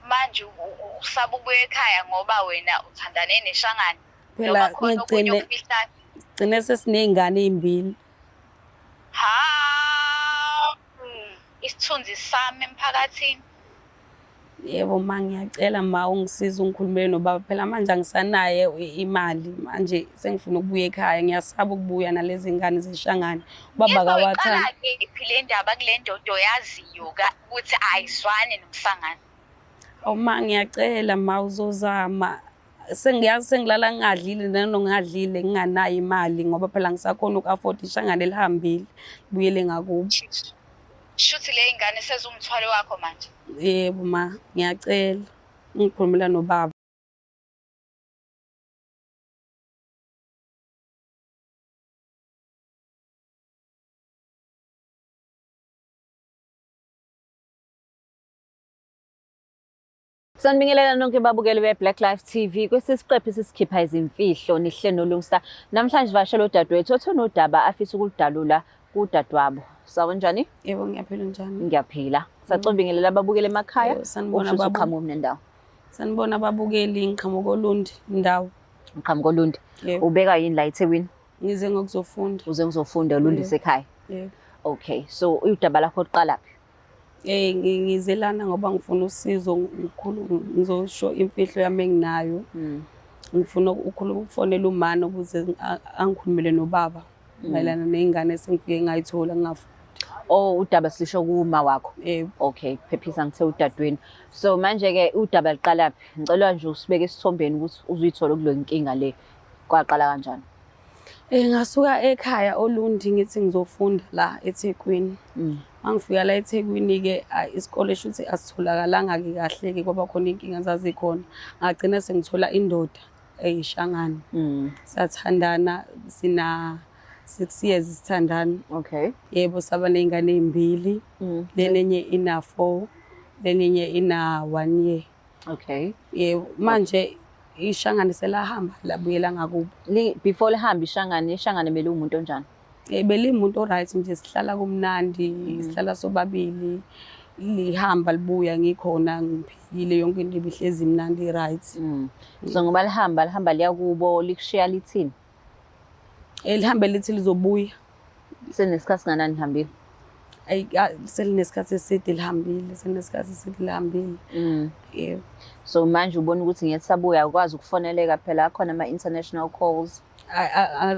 Manje usaba ukubuya ekhaya ngoba wena uthandane neshangane. Phela Noma khona okunye ngigcine okufihlayo. gcine sesiney'ngane ey'mbili. Hawu, isithunzi sami emphakathini. Yebo ma, ngiyacela ma ungisize ungikhulumele nobaba, phela manje angisanaye imali, manje sengifuna ukubuya ekhaya, ngiyasaba ukubuya nalezi ngane zeshangane. Ubaba Izoyiqala akawathandi. kephi le ndaba kule ndoda oyaziyo ukuthi ayizwani nomsangano? Awu ma, ngiyacela ma uzozama. Sengiyazi sengilala ngingadlile nanongadlile nginganayo imali ngoba phela angisakhoni uku-afford ishangane lihambile libuyele ngakubo. Shuthi le ingane seziwumthwalo wakho manje. Yebo ma, ngiyacela ungikhulumela nobaba. Sanibingelela nonke babukeli be-Black Life TV kwesisiqephu esisikhipha izimfihlo nihle noLungsta. Namhlanje vashela udadewethu othe unodaba afisa ukuludalula kudadewabo. Sawunjani? Yebo, ngiyaphila njani? Ngiyaphila. Sacobingelela ababukeli emakhaya. Yebo, sanibona Usho ukuthi babu. uqhamuka nendawo. Sanibona ababukeli, ngiqhamuka Olundi indawo. Uqhamuka Olundi. Yebo. Ubeka yini la eThekwini? Ngize ngokuzofunda. Uze ngizofunda Olundi Yebo. sekhaya. Yebo. Okay. So udaba lakho luqalaphi? Eh ngize lana ngoba ngifuna usizo ngikhulu ngizosho imfihlo yami enginayo. Ngifuna ukukhuluma ukufonela umama ukuze angikhulumele nobaba mayelana ney'ngane esengifike ngayithola ngingafundi. Oh udaba silisho kuma wakho. Yebo. Okay, phephisa ngithe udadewenu. So manje ke udaba liqalaphi? Ngicela nje usibeke esithombeni ukuthi uzuyithola kule nkinga le. Kwaqala kanjani? Ngasuka ekhaya Olundi ngithi ngizofunda la eThekwini. Mangifika la eThekwini-ke isikole shuthi asitholakalanga-ke kahle-ke kwaba khona iy'nkinga zazikhona. Ngagcina sengithola indoda eyishangane. Sathandana sina 6 years sithandana. Okay. Yebo, saba ney'ngane ey'mbili. Lena enye ina 4, lena enye ina 1 year. Okay. Yebo, manje ishangane selahamba labuyela ngakubo. Before lihambe ishangane, ishangane beliwumuntu onjani? Beliwumuntu o-right nje, sihlala kumnandi, sihlala sobabili. Lihamba libuya ngikhona ngiphilile, yonke into ibihlezi imnandi i-right. So ngoba lihamba lihamba liya kubo likushiya lithini? Lihambe lithi lizobuya. Selinesikhathi singanani lihambile? Ayi, selinesikhathi eside lihambile, selinesikhathi eside lihambile. Yebo. So manje ubona ukuthi ngeke sabuya, awukwazi ukufoneleka phela akhona ama-international calls.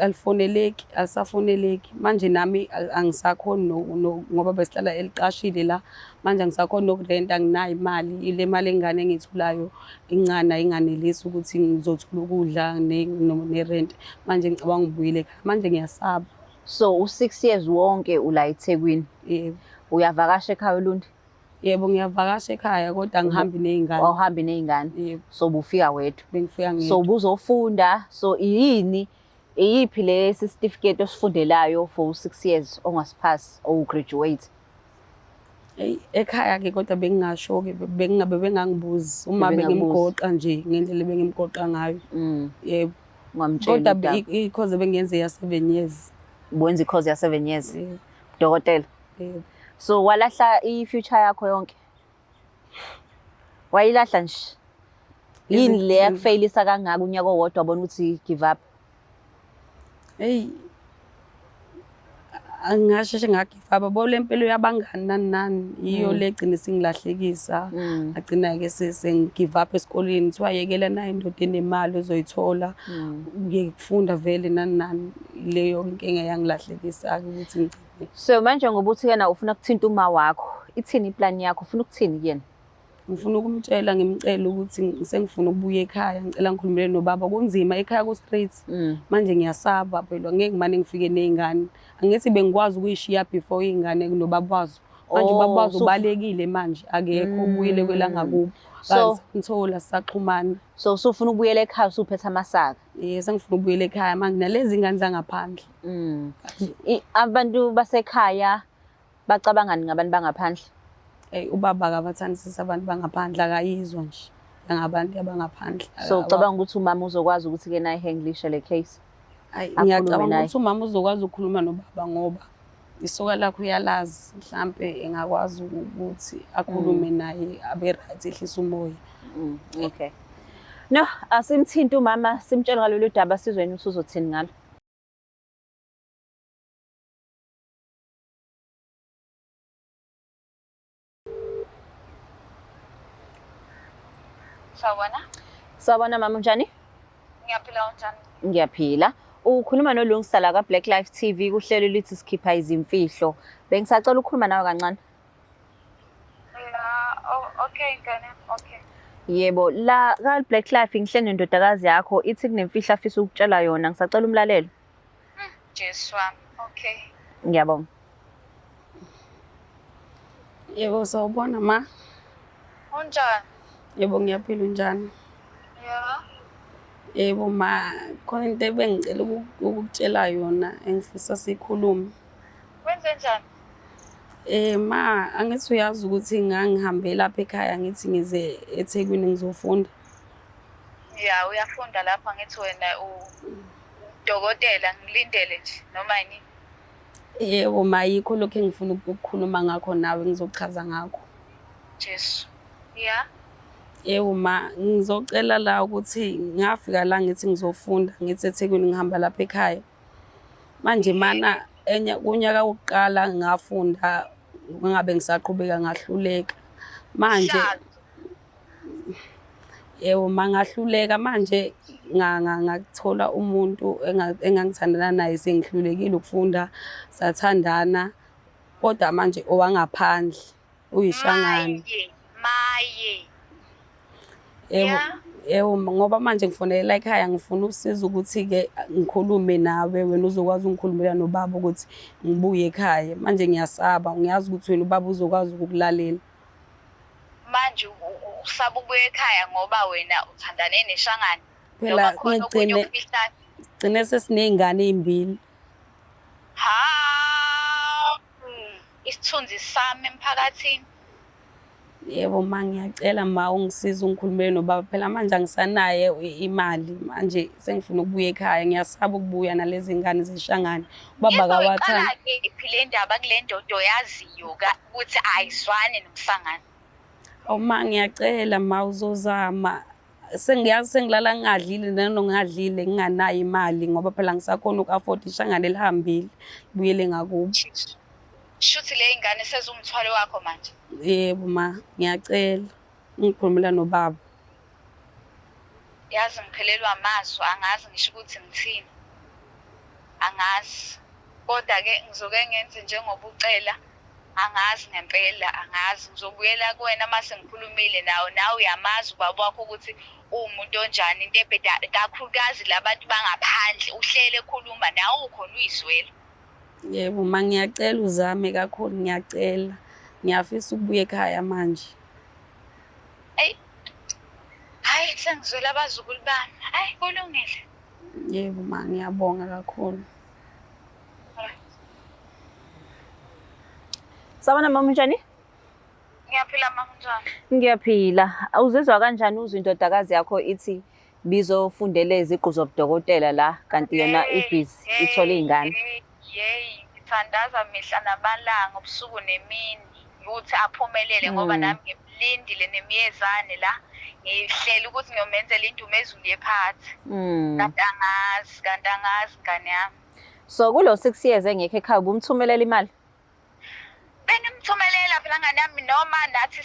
Alifoneleki, alisafoneleki. Manje nami angisakhoni ngoba besihlala eliqashile la. Manje angisakhoni nokurenta, anginayo imali. Ile mali engane engiyitholayo incane ayinganelisi ukuthi ngizothola ukudla nerent. Manje ngicabanga ngibuyile ekhaya. Manje ngiyasaba. So u-6 years wonke ula eThekwini? Yebo. Uyavakasha ekhaya Olundi? Yebo, ngiyavakasha ekhaya kodwa angihambi ney'ngane. Awuhambi ney'ngane? Yebo. So ubufika wedwa? Bengifika ngedwa. So ubuzofunda, so yini, iyiphi lesi certificate osifundelayo for u-6 years ongasiphasi or ugraduate? Eyi, ekhaya-ke kodwa bengingasho-ke, bengingabe bengangibuzi uma Bebengakubuzi. bengimgoqa nje ngendlela ebengimgoqa ngayo. Yebo. Ungamtsheli Kodwa udaba. i-course ebengiyenze ya 7 years. Ubenza i-course ya 7 years? Yebo. Dokotela? Yebo. So walahla i-future yakho yonke? Wayilahla nje? Yini le yakufeyilisa kangaka unyaka owodwa wabona ukuthi give up? Hey, angasheshe ngagive up. Bo le mpilo yabangani nani nani yiyo le egcina isingilahlekisa. Ngagcina-ke sengigive up esikoleni, kuthiwa yekela nayo indoda enemali ozoyithola. Ngiyeke kufunda vele nani nani, leyo inkinga yangilahlekisa-ke ukuthi ngigcine. So manje ngoba uthi yena ufuna ukuthinta uma wakho, ithini iplan yakho? Ufuna ukuthini kuyena? Ngifuna ukumtshela, ngimcele ukuthi sengifuna ukubuya ekhaya, ngicela ngikhulumele nobaba. Kunzima ekhaya ku-street. Manje ngiyasaba phela, ngeke ngimane ngifike ney'ngane. Angithi bengikwazi ukuyishiya before iy'ngane nobaba wazo. Manje ubaba wazo ubalekile manje, akekho, ubuyele kwelangakubo. Ngithola sisaxhumana. So usufuna ukubuyela ekhaya usuphethe amasaka? Yebo, sengifuna ukubuyela ekhaya manje nalezi ngane zangaphandle. Abantu basekhaya bacabangani ngabantu bangaphandle? Ey, ubaba akabathandisisi abantu bangaphandle, akayizwa nje ngabantu abangaphandle. So ucabanga ukuthi umama uzokwazi ukuthi ke naye handle le case? Ayi, Akhulume ngiyacabanga naye. ukuthi umama uzokwazi ukukhuluma nobaba ngoba Isoka lakho uyalazi, mhlampe engakwazi ukuthi akhulume naye abe right, ehlise umoya. Okay. No, asimthinte umama simtshele ngalolu daba sizweni ukuthi uzothini ngalo. Sawubona. Sawubona mama, unjani? Ngiyaphila, unjani? Ngiyaphila. Ukhuluma noLungisa la ka-Black Life TV kuhlelo lithi sikhipha izimfihlo. Bengisacela ukukhuluma nawe kancane. Ya, oh, okay ngane, okay. Yebo, la ka-Black Life ngihleli nendodakazi yakho ithi kunemfihlo afisa ukutshela yona. Ngisacela umlalelo. Jesu wami. Okay. Ngiyabonga. Yebo, sawubona ma. Unjani? Yebo, ngiyaphila, unjani? Ya. Yebo ma, khona into ebengicela ukukutshela yona engifisa sikhulume. Wenze njani? Ma, angithi uyazi ukuthi ngangihambe lapha ekhaya ngithi ngize eThekwini ngizofunda. Ya, uyafunda lapha, ngithi wena udokotela, ngilindele nje noma yini. Yebo ma, yikho lokho engifuna ukukhuluma ngakho nawe, ngizochaza ngakho. Jesu. Ya. Yebo ma, ngizocela la ukuthi ngafika la ngithi ngizofunda, ngithi eThekwini ngihamba lapha ekhaya. Manje mana kunyaka wokuqala ngafunda ngabe ngisaqhubeka ngahluleka. Manje yebo ma, ngahluleka manje ngathola umuntu engangithandana naye, sengihlulekile ukufunda, sathandana, kodwa manje owangaphandle uyishangane. Maye. Yebo, yebo, ngoba manje ngifonela ekhaya ngifuna usizo ukuthi-ke ngikhulume nawe, wena uzokwazi ungikhulumela nobaba ukuthi ngibuye ekhaya. Manje ngiyasaba, ngiyazi ukuthi wena ubaba uzokwazi ukukulalela. Manje usaba ukubuya ekhaya ngoba wena uthandane neshangane. Phela ngigcine sesiney'ngane ey'mbili. Ha, isithunzi sami emphakathini. Yebo ma, ngiyacela ma ungisize ungikhulumele nobaba, phela manje angisanaye imali, manje sengifuna ukubuya ekhaya, ngiyasaba ukubuya nalezi ngane zeshangane. Ubaba akawathandi. Izoyiqala kephi le ndaba kule ndoda oyaziyo ukuthi ayizwani nomsangano? Awu ma, ngiyacela ma uzozama. Sengiyazi sengilala ngingadlile nanongadlile nginganayo imali ngoba phela ngisakhona uku-afford ishangane lihambile libuyele ngakubo. Shuthi le ingane sezumthwalo wakho manje. Yebo ma, ngiyacela ngikhulumela nobaba. Yazi ngiphelelwa amazwi, angazi ngisho ukuthi ngithini. Angazi. Kodwa-ke ngizoke ngenze njengoba ucela. Angazi ngempela, angazi. Ngizobuyela kuwena uma sengikhulumile nawe. Nawe uyamazi ubaba wakho ukuthi uwumuntu onjani, into ebheda kakhulukazi labantu bangaphandle. Uhlele ekhuluma nawe ukhona uyizwela. Yebo ma, ngiyacela uzame kakhulu, ngiyacela. Ngiyafisa ukubuya ekhaya manje. Eyi, hhayi sengizwela abazukulu bami. Hhayi kulungile. Yebo ma, ngiyabonga kakhulu. Sawubona mama, unjani? Ngiyaphila mama, unjani? Ngiyaphila. Uzizwa kanjani uzwa indodakazi yakho ithi bizofundela iziqu zobudokotela la kanti yona ibhizi ithola iy'ngane? Yeyi, ngithandaza mihla namalanga, ubusuku nemini ukuthi aphumelele ngoba nami ngimlindile nemiyezane la. Ngihlele ukuthi ngiyomenzela indumezulu yephathi. Kanti angazi, kanti angazi ngane yami. So kulo 6 years engekho ekhaya ubumthumelela imali? Bengimthumelela phela ngane yami, noma nathi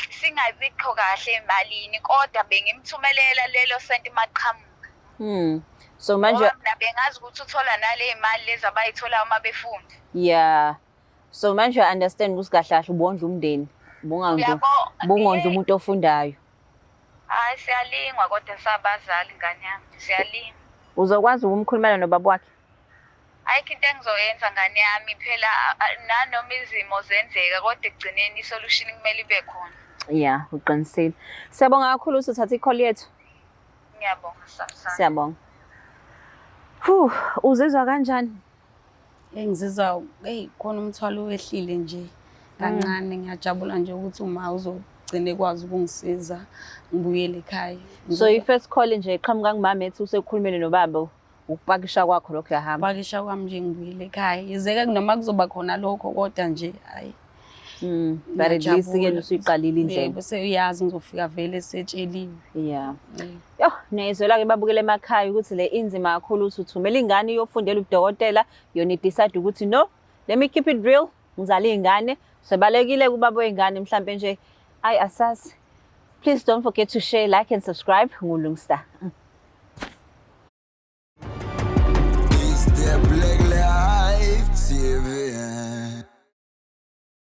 singabikho kahle emalini, kodwa bengimthumelela lelo senti maqhamuka. So manje mina bengazi ukuthi uthola nale mali lezi abayitholayo uma befunda. Yeah. So manje you understand ukuthi kahle kahle ubondla umndeni, ubungondla umuntu ofundayo. Hayi siyalingwa kodwa sabazali ngane yami, siyalingwa. Uzokwazi ukumkhulumela nobaba wakhe? Ayikho into engizoyenza ngane yami phela, nanoma izimo zenzeka kodwa ekugcineni isolution kumele ibe khona. Yeah, uqinisile. Siyabonga kakhulu ukuthi uthathe i-call yethu. Ngiyabonga Samsana. Siyabonga. Uzizwa kanjani? Ngizizwa hey khona umthwalo wehlile nje kancane, ngiyajabula nje ukuthi uma uzogcina ekwazi ukungisiza ngibuyele ekhaya. So i-first call nje iqhamuka kumama ethi usekhulumile nobaba. Ukupakisha kwakho lokho, uyahamba. Pakisha kwami nje, ngibuyele ekhaya. Yizeke noma kuzoba khona lokho, kodwa nje hayi. But at least ke Ngiyajabula. usuyiqalile indlela. Yebo, sewuyazi ngizofika vele setsheliwe. Yo, niyayizwela-ke, babukele emakhaya, ukuthi le inzima kakhulu, ukuthi uthumela ingane iyofundela ubudokotela, yona i-decide ukuthi, "No, let me keep it real, ngizale iy'ngane." Sebalekile kubaba wey'ngane mhlampe nje. Ayi, asazi. Please don't forget to share, like and subscribe. NguLungsta.